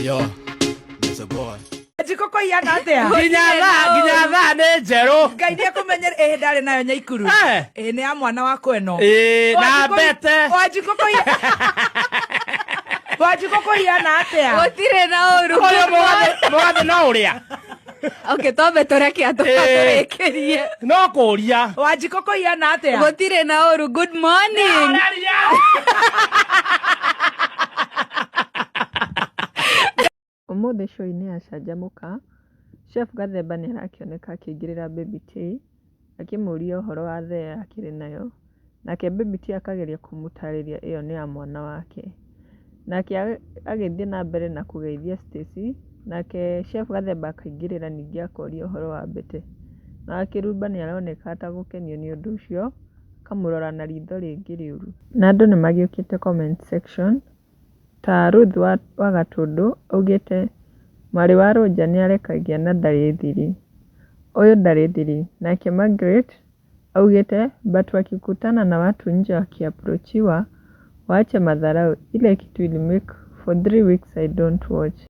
Yo, Mr. Boy. Njiko kũhiana atĩa? Nginya thaa nĩ njerũ. Ngai nĩ ekũmenyera ĩhĩ ndarĩ nayo nyaikuru. Ĩhĩ nĩ ya mwana wakwa ĩno. Ĩĩ, na mbete. Wanjikũ kũhiana atĩa? Gũtirĩ na ũru. Ũyũ mũgathe no ũrĩa. Okay, twambe tũreke andũ matũrĩkĩrie. No kũria. Wanjikũ kũhiana atĩa? Gũtirĩ na ũru. Good morning. Araria. Ũmũthĩ show-inĩ ya Canjamũka, Chef Gathemba nĩarakĩoneka akĩingĩrĩra Baby T akĩmũria ũhoro wa thea akĩrĩ nayo, nake Baby T akageria kũmũtarĩria ĩyo nĩ ya mwana wake. Nake agĩthiĩ na mbere na kũgeithia Stacy, nake Chef Gathemba akaingĩrĩra ningĩ akoria ũhoro wa Mbete. Na Wakĩrumba nĩaroneka ta gũkenio nĩ ũndũ ũcio, akamũrora na ritho rĩngĩ rĩũru. Na andũ nĩmagĩũkĩte comment section ta Ruth wa Gatũndũ augĩte mwarĩ wa Rũnja nĩarekagia na ndarĩ thiri. Ũyũ ndarĩ thiri. Nake Margaret augĩte, but wakikutana na watu nje wakiaprochiwa waache madharau, ile kitu ilimake for 3 weeks I don't watch.